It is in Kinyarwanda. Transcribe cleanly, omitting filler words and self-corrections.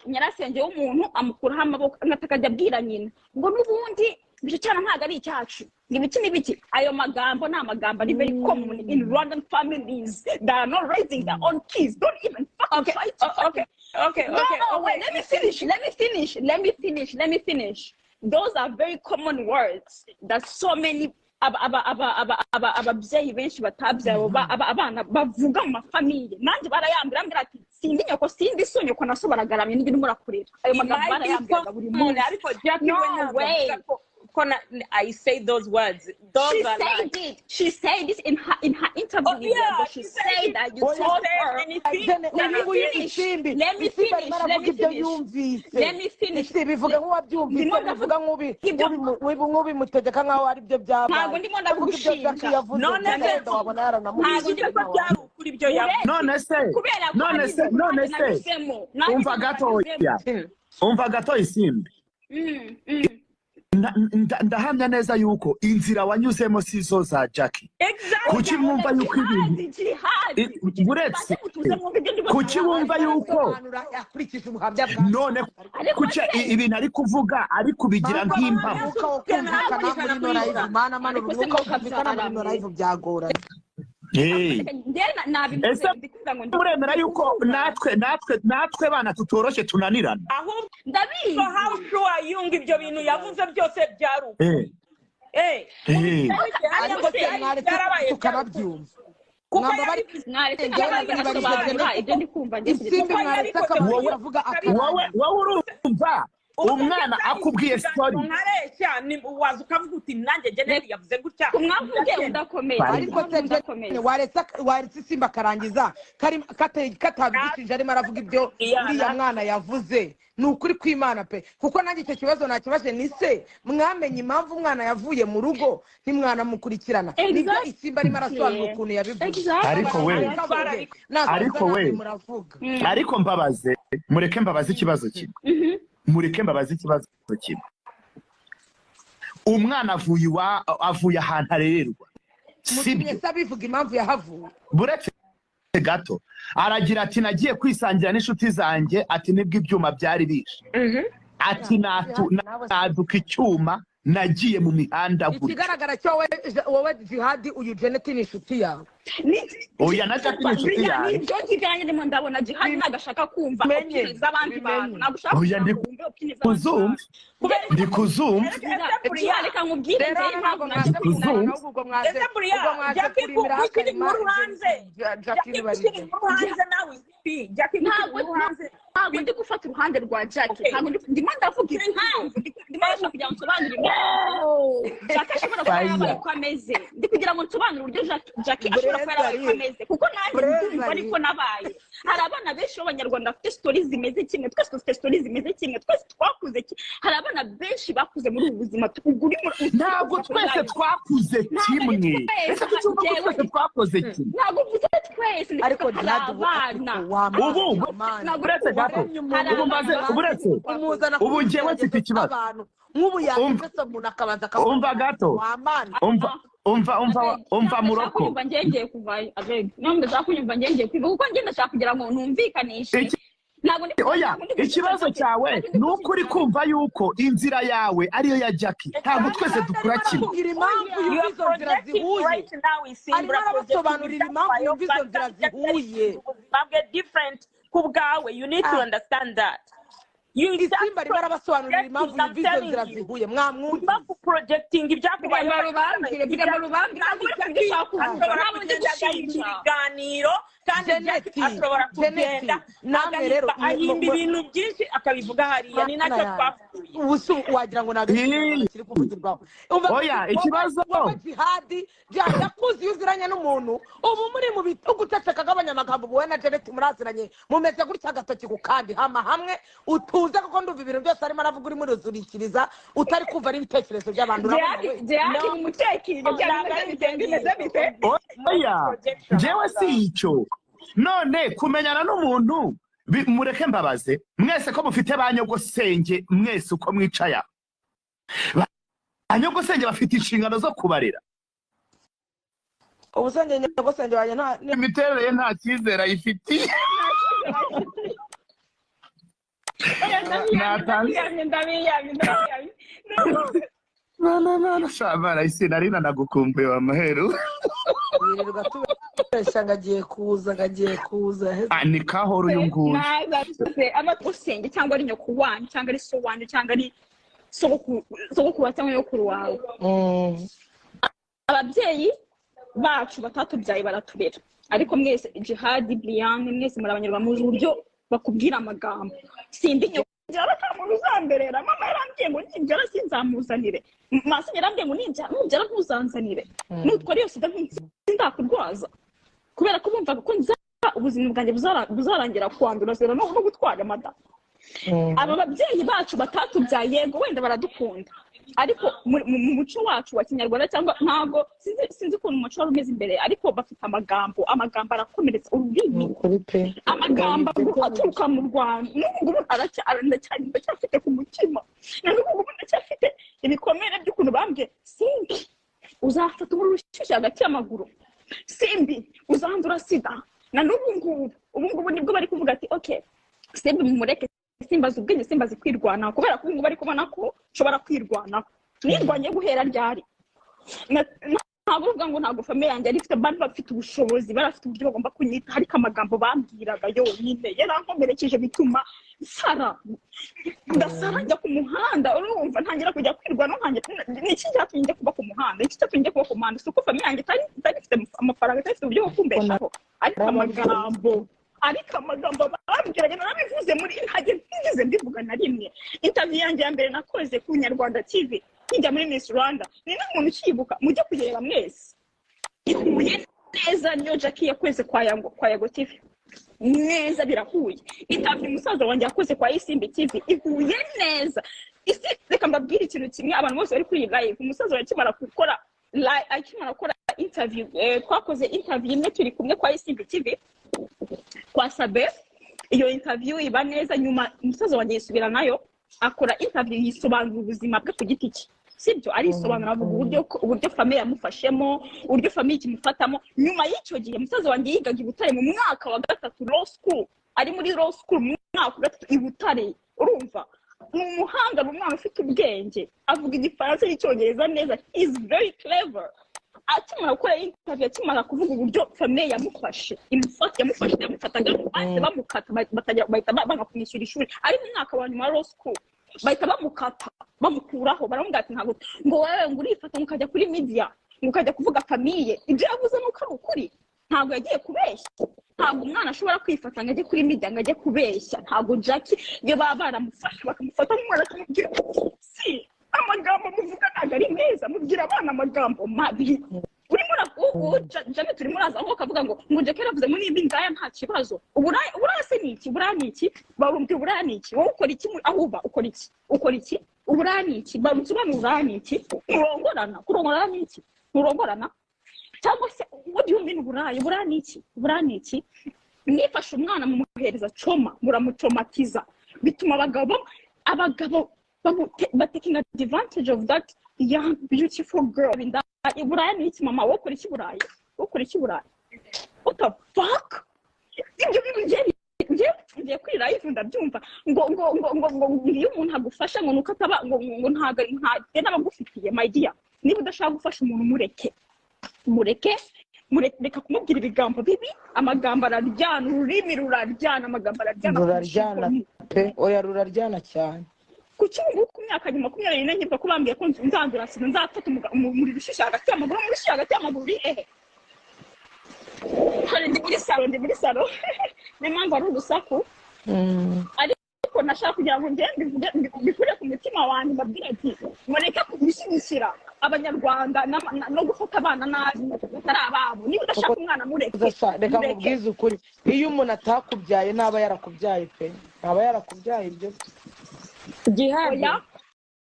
Nyirasenge w'umuntu amukuraho amaboko, akajya abwira nyina ngo n'ubundi icyo cyana ntabwo ari icyacu, ngo ibiki n'ibiki. Ayo magambo ni amagambo ari very common in Rwandan families that are not raising their own kids. Don't even fucking try to fucking No, no, wait, let me finish, let me finish, let me finish, let me finish. Those are very common words that so many ababyeyi benshi batabyaye abana bavuga mu mafamille. Nanjye barayambwira, ambwira ati sindi nyoko, sindi so, nyoko na so baragaramye, n'ibyo urimo urakurera. Ayo magambo barayambwiraga buri munsi. Ariko Jackie No we ntabwo way. avuga ko I say those words. Those She are said lies. it. She said this in her interview Oh, with yeah, Yago. She she said said it. that you Oh, told yeah. her. Anything. Let me Uyu nguyu finish. Isimbi. Let me Isimbi finish. arimo Let aravuga me ibyo finish. yumvise. Let me finish. Isimbi, bivuga nk'uwabyumvise, Ndimo bivuga ibyo nk'ubimutegeka nk'aho ari byo byabaye. Ntabwo ndimo Ndavuga ibyo ndagushinja. Jackie yavuze, None Jackie se wenda wabona yaranamuhishe. Ntabwo ndimo ko byari ukuri ibyo yavuze. None se Kubera ko none hari se ibintu none nanjye se nanyuzemo. Nanjye umva ibintu gatoya. nanyuzemo. Umva gato, Isimbi. Ndahamya neza yuko inzira wanyuzemo si zo za Jackie. Exactly. Kuki mwumva yuko ibintu Jihadi, jihadi. Buretse Banze mutuze mwumve ibyo ndimo kuki ndavuga. wumva yuko Arasobanura akurikije ubuhamya bwa none Ariko kuki se ibintu ari kuvuga ari kubigira Mana, nk'impamo? umwuka wo kumvikana muri ino live, mana, mana, Ariko se umwuka wo mwuka kumvikana muri ino byararamye. live byagoranye. Hey. Njye nabivuze Ese ndi kuvuga ngo ndi muremera yuko kuvuga. natwe bana tutoroshye, tunanirana? Ahubwo Ndabizi. how sure are you ngo ibyo bintu yavuze byose byari ukuri? Eh, Eh, eh. hariya Ariko ngo se byari mwaretse byarabaye byari ukuri. tukanabyumva? Kuko Mwamba bari yabivuze Mwaretse njyewe nkabanza nibarije ngasobanura Jeannette ibyo ndi kumva njye. Isimbi, Kuko mwaretse yabikoze akabanza Wowe avuga wowe akarangiza. Wowe urumva umwana akubwiye story. Nkareshya ni waza ukavuga uti nanjye Janet yavuze gutya. Kumwavuge Ndabyemera. udakomeye. Ariko se Kumwavuge udakomeye. Jeannette, waretse Isimbi akarangiza, katabigishije arimo aravuga ibyo uriya mwana yavuze? Ni ukuri kw'Imana pe, kuko nanjye icyo kibazo nakibaje ni se mwamenye impamvu umwana yavuye mu rugo ntimwanamukurikirana? Nibyo Isimbi arimo arasobanura ukuntu yabivuze. Ariko we Akavuge, nasoza ariko we namwe muravuga. Ariko mbabaze, mureke mbabaze ikibazo kimwe. Mureke mbabaze ikibazo kimwe. Umwana avuye avuye ahantu arererwa, Mutumye sibyo? se abivuga impamvu yahavuye. Buretse gato, aragira ati nagiye kwisangira n'inshuti zanjye, ati nibwo ibyuma byari bishe, ati naduka icyuma, nagiye mu mihanda gutya. Ikigaragara cyo wowe Jihadi, uyu Janet ni inshuti yawe. Oya, na Jackie ni inshuti yanjye. Nibyo ngibyo nanjye ndimo ndabona. Jihadi ntabwo ashaka kumva Bimenye, opinion z'abandi bantu. bimenye. Ntabwo ushaka Oya, kugira ndi ngo wumve opinion z'abandi kuzumva. bantu. Ndi kuzumva. Jihadi, reka nkubwire Rero njyewe hano impamvu ntabwo naje mwaje kuzumva. kunanira, ahubwo ubwo mwaje Ese buriya ubwo mwaje Jackie kurimira gushyira hakarima inkuru hanze Jackie Jackie nibarije. gushyira inkuru hanze nawe izi Jackie gushyira Ntabwo inkuru hanze. ntabwo ndi gufata uruhande rwa Jackie. Ntabwo ndimo ndavuga impamvu, ndimo ndashaka kugira ngo nsobanure impamvu Jackie ashobora kuba Fire. yarabaye uko ameze. Ndi kugira ngo nsobanure uburyo Jackie ashobora kuba yarabaye uko ameze, kuko nanjye ndumva ariko nabaye. Hari abana benshi b'Abanyarwanda bafite stories zimeze kimwe. Twese dufite stories zimeze kimwe, twese twakuze kimwe. Hari abana benshi bakuze muri ubu buzima uguri Ntabwo twese twakuze Ntabwo ari kimwe. twese. Ese kucyumva ko twese twakoze kimwe? Ntabwo mvuze twese, ndi Ariko kuvuga hari Jihadi ubu abana. ariko wamana Ubu mana. Ntabwo uretse gato, Waremye umuntu Hari ubu mbaze abana uretse umuzana ubu ku njyewe mfite kigeragezo ikibazo. cy'abantu nk'ubu yacecetse umuntu akabanza akavuga Umva gato. wamana. Umva, umva, umva, umva. Ndashaka Muroko kunyumva, njye ngiye kuvayo abeg. Niba ndashaka kunyumva, njye ngiye kwiva, kuko njye ndashaka kugira ngo numvikanishe. Ntabwo ndi Oya, ntabwo ndi gushinja ikibazo Jackie. cyawe Ntabwo ndi ni uko uri gushinja kumva yuko inzira yawe ariyo ya Jackie. Ntabwo twese dukura kimwe. Arakubwira impamvu You yumva are izo nzira projecting zihuye. right now, Isimbura. Arimo arabasobanurira impamvu yumva izo nzira zihuye. Ubuzima bwe different ku bwawe. You need to Ah. understand that you Isimba arimo arabasobanurira impamvu yumva izo nzira zihuye, mwamwumvise? Urimo kuprojecting ibyakubayeho. Birema rubambire, birema rubambire. Ntabwo uri kubyo ushaka kuvuga. Ashobora Ntabwo ndi kugenda agahimba gushinja. ibiganiro kandi Jeneti, Jackie ashobora Jeneti, kugenda namwe rero agahimba ahimba ibintu byinshi akabivuga hariya, ni Mana nacyo yanjye. twapfuye. Ubu si wagira ngo ntabwo Ii. kiri kuvugirwaho. Umva, Oya, wowe ikibazo wowe Jihadi, Jihadi akuzi iyo uziranye n'umuntu ubu muri mu bitugu, uceceka, agabanya amagambo. Wowe na Janet muraziranye, mumeze gutya agatoki ku kandi, hama hamwe utuze, kuko ndumva ibintu byose arimo aravuga urimo uruzurikiriza, utari kumva n'ibitekerezo by'abantu. Urabona Jihadi, we Jihadi, mu mutekino Ntabwo ari bimeze bite, bimeze bite? Oya, njyewe si icyo. None kumenyana n'umuntu mureke mbabaze mwese ko mufite ba nyogosenge, mwese uko mwicaye aha, ba nyogosenge bafite inshingano zo kubarera. Ubu se njye nyogosenge wanjye nta Imiterere ye nta cyizere ayifitiye. Natanze. Ndabiyamye, ndabiyamye, ndabiyamye. Na shamara isi nari nanagukumbuye wa maheru. Yirirwa tubeshya ngo agiye kuza, ngo agiye kuza. Ah, ni kahoro uyu nguyu. Naze abatusenge, cyangwa ari nyoko wanyu, cyangwa ari so wanyu, cyangwa ari sogokuru wawe cyangwa nyokuru wawe. Ababyeyi bacu batatubyaye baraturera, ariko mwese, Jihadi, Brian, mwese muri Abanyarwanda, muzi uburyo bakubwira amagambo. Sindi nyoko nta muntu uzamberera. Mama yarambwiye ngo nimbyara sinzamuzanire, masi yarambwiye ngo nimbyara, nubyara ntuzanzanire, nutwara iyo sida sindakurwaza, kubera ko bumvaga ko nza ubuzima bwanjye buzarangira kwandura sida no gutwara amada. Aba babyeyi bacu batatubyaye, yego wenda baradukunda, ariko mu muco wacu wa Kinyarwanda, cyangwa ntabwo sinzi ukuntu umuco wari umeze imbere, ariko bafite amagambo, amagambo arakomeretsa, ururimi. Ni ukuri pe. Amagambo aturuka mu Rwanda n'ubu ngubu ndacyafite ku mutima, na n'ubu ngubu ndacyafite ibikomere by'ukuntu bambwiye: "Simbi, uzafata umuriro ushyushye hagati y'amaguru. Simbi, uzandura sida." Na n'ubu ngubu, ubu ngubu nibwo bari kuvuga ati: "Okay, Simbi mumureke, Simba azi ubwenge, Simba azi kwirwanaho," kubera ko ubu ngubu bari kubona ko nshobora kwirwanaho. Nirwanye guhera ryari? Ntabwo uvuga ngo ntabwo famille yanjye yari ifite, bari bafite ubushobozi, bari bafite uburyo bagomba kunyita, ariko amagambo bambwiraga yonyine yarankomerekeje, bituma nsara, ndasara, njya ku muhanda. Urumva, ntangira kujya kwirwanaho. Ntangira, ni iki cyatumye njya kuba ku muhanda? Iki cyatumye njya kuba ku muhanda si uko famille yanjye itari ifite amafaranga, itari ifite uburyo bwo kumbeshaho, ariko amagambo bambwiraga narabivuze muri, ntajya ntigeze mbivuga na rimwe. Interview yanjye ya mbere nakoze ku Nyarwanda TV nkijya muri Miss Rwanda, ni n'umuntu ukibuka, mujye kuyireba mwese, ihuye neza niyo Jackie yakoze kwa Yago TV, neza birahuye. Interview musaza wanjye yakoze kwa Isimbi TV ihuye neza. Isi, reka mbabwire ikintu kimwe, abantu bose bari kuri iyi live. Umusaza wanjye akimara gukora interview, twakoze interview imwe turi kumwe kwa Isimbi TV kwa Sabe, iyo interview iba neza. Nyuma umusaza wanjye yisubira nayo akora interview, yisobanura ubuzima bwe ku giti cye, sibyo? Arisobanura, avuga uburyo famille yamufashemo, uburyo famille ikimufatamo. Nyuma y'icyo gihe, musaza wanjye yigaga i Butare mu mwaka wa gatatu law school, ari muri law school mu mwaka wa gatatu i Butare. Urumva, ni umuhanga, ni umwana ufite ubwenge, avuga Igifaransa n'Icyongereza neza, he is very clever. Akimara gukora interview, akimara kuvuga uburyo famille yamufashe, imufata, yamufashe, yamufataga, bahise bamukata, bahita banga kumwishyura ishuri. Ari mu mwaka wa nyuma wa law school, bahita bamukata, bamukuraho, baramubwira ati: "Ntabwo," ngo "wowe ngo urifata, ngo ukajya kuri media, ngo ukajya kuvuga famille." Ibyo yavuze nuko ari ukuri, ntabwo yagiye kubeshya. Ntabwo umwana ashobora kwifata ngo ajye kuri media ngo ajye kubeshya. Ntabwo Jackie, iyo baba baramufashe, bakamufata nk'umwana, akamubwira si amagambo muvuga ntabwo ari meza, mubwira abana amagambo mabi. Urimo Janet, urimo uraza aho ukavuga ngo Jackie yaravuze ngo nimba indaya nta kibazo. Uburaya se ni iki? Uburaya ni iki? Barumbye, uburaya ni iki? Wowe ukora iki aho uba? Ukora iki? Ukora iki? Uburaya ni iki? Barunsobanura, uburaya ni iki? Nturongorana? Kurongorana ni iki? Nturongorana? Cyangwa se what do you mean uburaya? Uburaya ni iki? Uburaya ni iki? Mwifashe umwana mumuhereza trauma, muramutraumatiza, bituma abagabo bataking advantage of that young beautiful girl. Uburaya ni iki, mama? Wowe ukora iki Burayi? Wowe ukora iki Burayi? What the fuck? Ibyo bintu ngiye ngiye kuri live ndabyumva, ngo iyo umuntu agufasha ngo nuko ataba ngo ntago nta n'abagufitiye. My dear, niba udashaka gufasha umuntu, mureke, mureke, mureke, reka kumubwira ibigambo bibi. Amagambo araryana, ururimi ruraryana, amagambo araryana kurusha Ruraryana inkoni. pe, oya, ruraryana cyane. Kuki ubu ngubu ku myaka 24 nkivuga ko bambwiye ko nzandura sida, nzafata umuriro ushyushye hagati y'amaguru? Umuriro ushyushye hagati y'amaguru uri hehe? Hano ndi muri salo, ndi muri salo, niyo mpamvu ari urusaku. Ariko nashaka kugira ngo ngende mbivuge, mbikure ku mutima wanjye, mbabwire ati: mureke gushyigikira Abanyarwanda no gufata abana nabi batari ababo. Niba udashaka umwana, mureke. Reka Mureke. nkubwize ukuri, iyo umuntu atakubyaye ntaba yarakubyaye pe, ntaba yarakubyaye ibyo. Jihadi. Oya.